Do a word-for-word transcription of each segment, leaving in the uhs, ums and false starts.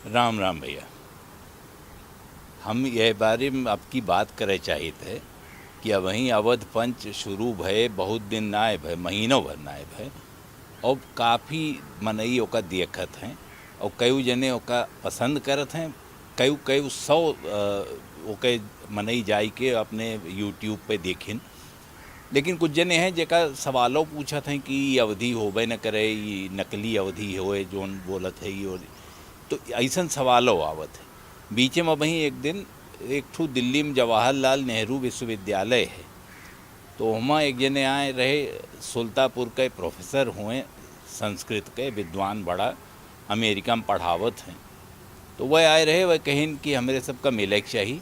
राम राम भैया, हम यह बारे में आपकी बात करे चाहित है कि अबहीं अवध पंच शुरू भए बहुत दिन नाय भए, महीनों भर नाय भए, और काफ़ी मनई ओका देखत हैं और कई जने ओका पसंद करत हैं, कई कई सौ अ, ओके मनई जाई के अपने YouTube पे देखिन। लेकिन कुछ जने हैं जेका सवालों पूछत हैं कि ई अवधी होबे न करे, ई नकली अवधी होए जोन बोलत है ई, और तो ऐसन सवालों आवत है। बीचे में वहीं एक दिन एक ठो दिल्ली में जवाहरलाल नेहरू विश्वविद्यालय है, तो वहाँ एक जने आए रहे, सुल्तापुर के प्रोफेसर हुए, संस्कृत के विद्वान बड़ा, अमेरिका में पढ़ावत हैं। तो वह आए रहे, वह कहिन कि हमरे सबका मिले के चाही।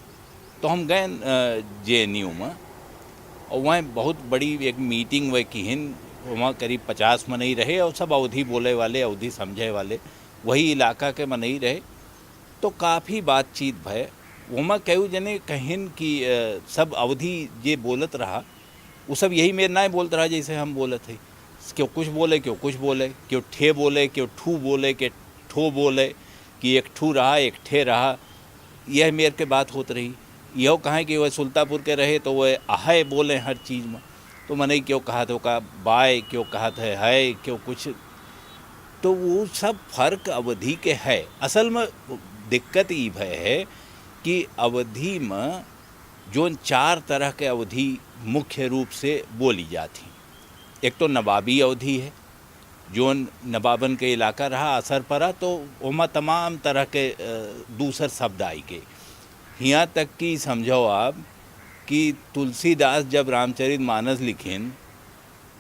तो हम गए जे एन यू में, और वहाँ बहुत बड़ी एक मीटिंग वह किहिन। वहाँ करीब पचास मनई रहे और सब अवधी बोले वाले, अवधी समझे वाले, वही इलाका के मनई रहे। तो काफ़ी बातचीत भय। ओमा केहू जने कहिन कि अ, सब अवधी जे बोलत रहा, उ सब यही मेर नाय बोलत रहा जैसे हम बोलत है। केहू कुछ बोले, केहू कुछ बोले, केहू ठे बोले, केहू ठू बोले, के ठो बोले, कि एक ठू रहा, एक ठे रहा, यह मेर के बात होत रही। यहो कहें कि वह सुल्तापुर के रहे तो वह अहय बोले हर चीज में। तो मनई केहू कहत है ओका बाय, केहू कहत है हय, केहू कुछ। तो वो सब फर्क अवधी के है। असल में दिक्कत ई भय है कि अवधी में जोन चार तरह के अवधी मुख्य रूप से बोली जात ही। एक तो नवाबी अवधी है, जोन नवाबन के इलाका रहा, असर पड़ा तो ओमा तमाम तरह के अ, दूसर शब्द आई के। हियाँ तक कि समझो आप कि तुलसीदास जब रामचरित मानस लिखिन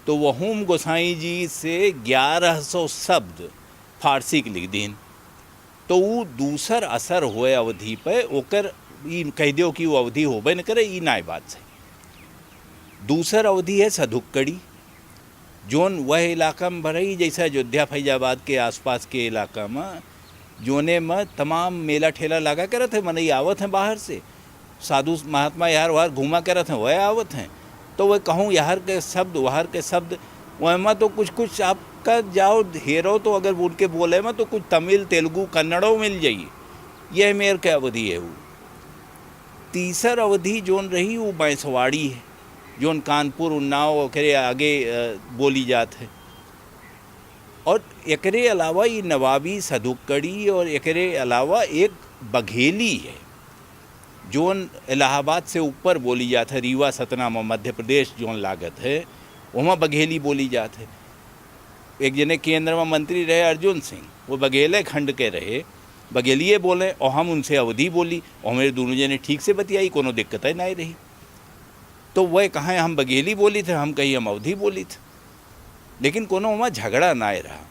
तो वहूम गोसाई जी से ग्यारह सौ शब्द फारसी के लिख दीन। तो ऊ दूसर असर होए अवधी पे, ओकर ई कह दियो कि वो अवधी होबे न करे, ई नाय बात सही। दूसर अवधी है सधुक्कड़ी, जोन वह इलाका में भरई जैसे अयोध्या फैजाबाद के आसपास के इलाका में, जोने में तमाम मेला ठेला लगा करत है, मनई आवत हैं बाहर से, साधु महात्मा यार वार घूमा करत हैं, वह आवत हैं। तो वह कहूँ यार के शब्द, वाहर के शब्द, वह में तो कुछ कुछ आपका जाओ हेरो तो अगर उनके बोले में तो कुछ तमिल, तेलुगु, कन्नड़ो मिल जाई। यह मेर के अवधी है वो। तीसर अवधी जोन रही वो बांसवाड़ी है, जोन कानपुर, उन्नाव ओकरे आगे अ, बोली जात है। और एकरे अलावा ई नवाबी सधुक्कड़ी और एकरे अलावा एक बघेली है, जोन इलाहाबाद से ऊपर बोली जात है, रीवा सतना में मध्य प्रदेश जोन लागत है, वहाँ बघेली बोली जात है। एक जने केंद्र में मंत्री रहे अर्जुन सिंह, वो बघेले खंड के रहे, बघेलिए बोले और हम उनसे अवधी बोली और हमारे दोनों जने ठीक से बतियाई, कोनो दिक्कत ही नहीं रही। तो वह कहें हम बघेली बोली थे, हम कही हम अवधी बोली थे, लेकिन कोनो वहाँ झगड़ा नाय रहा।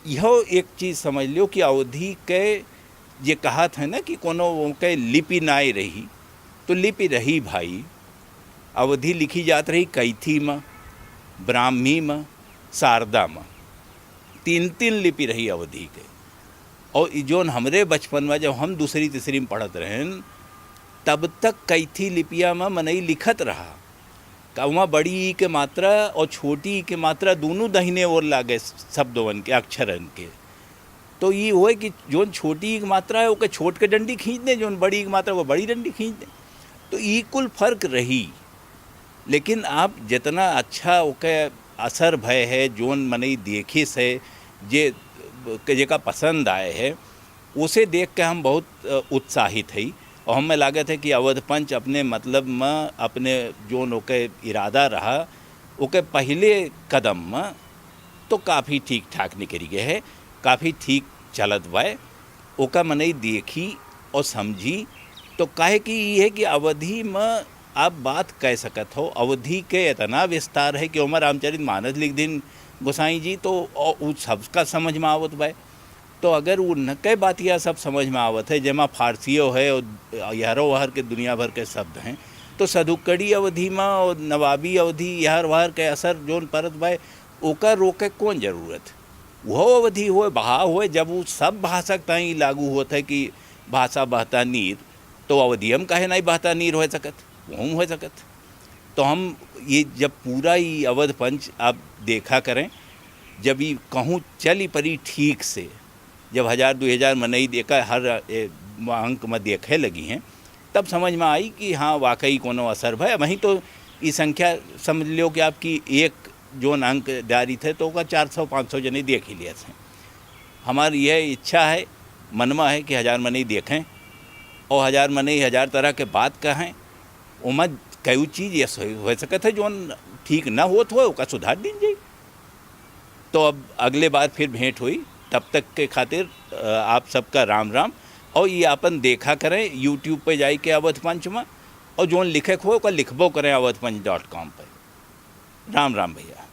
यह एक चीज समझ लियो कि अवधी के जे कहत है ना कि कोनो के लिपि नाय रही, तो लिपि रही भाई। अवधी लिखी जात रही कैथी में, ब्राह्मी में, शारदा में, तीन तीन लिपि रही अवधी के। और ई जोन हमरे बचपन में जब हम दूसरी तीसरी में पढ़त रहन, तब तक कैथी लिपिया में मनई लिखत रहा। का वहाँ बड़ी ई के मात्रा और छोटी ई के मात्रा दोनों दहिने ओर लागे शब्दवन के, अक्षरन के। तो ई होए कि जोन छोटी ई के मात्रा है ओके छोट के डंडी खींच दे, जोन बड़ी ई के मात्रा वो बड़ी डंडी खींच दे। तो ई कुल फर्क रही। लेकिन आप जितना अच्छा ओके असर भय है, जोन मनई देखिस है, जे जेका पसंद आए है, उसे देख के हम बहुत अ, उत्साहित हई। और हमें लागत है कि अवध पंच अपने मतलब में, अपने जोन ओके इरादा रहा, ओके पहले कदम में तो काफ़ी ठीक ठाक निकल गए है, काफ़ी ठीक चलत बाय। ओका मनई देखी और समझी, तो काहे कि ई है कि अवधी में आप बात कह सकत हो, अवधी के इतना विस्तार है कि ओमा रामचरित मानस लिख दिन गोसाई जी, तो औ-, उ सबका समझ में आवत बाय। तो अगर उनके बात यह सब समझ में आवत है, जेमा फारसियो है और यहरो वहर के दुनिया भर के शब्द हैं, तो सधुक्कड़ी अवधी में और नवाबी अवधी यहर वहर के असर जोन परत बाय, ओकर रोके कौन जरूरत? वो अवधी होए, बहाव होए, जब वो सब भाषा के ताईं लागू होत है कि भाषा बहता नीर, तो अवधियम काहे नहीं बहता नीर हो सकत, वहूँ हो सकत। तो हम ये जब पूरा ही अवध पंच आप देखा करें, जब ये कहूँ चली परी ठीक से, जब हजार, दुई हजार मनई देखा, हर, ए, अंक में देखे लगी हैं, तब समझ में आई कि हाँ, वाकई कोनो असर भय। वहीं तो ई संख्या समझ लो कि आपकी एक जोन अंक डारित है, तो ओका चार सौ, पाँच सौ जने देख ही लिया थे। हमार यह इच्छा है, मन में है कि हजार मनई देखें, और हजार मनई हजार तरह के बात कहें। ओमा कई चीज ये हो, हो सकत है, जोन ठीक ना होत हो, ओका सुधार दीन जाई। तो अब अगले बार फिर भेंट हुई, तब तक के खातिर, अ, आप सबका राम राम। और ये आपन देखा करें YouTube पे जाई के अवध पंच में, और जोन लिखे को ओका लिखबो करें अवध पंच डॉट कॉम पे। राम राम भैया।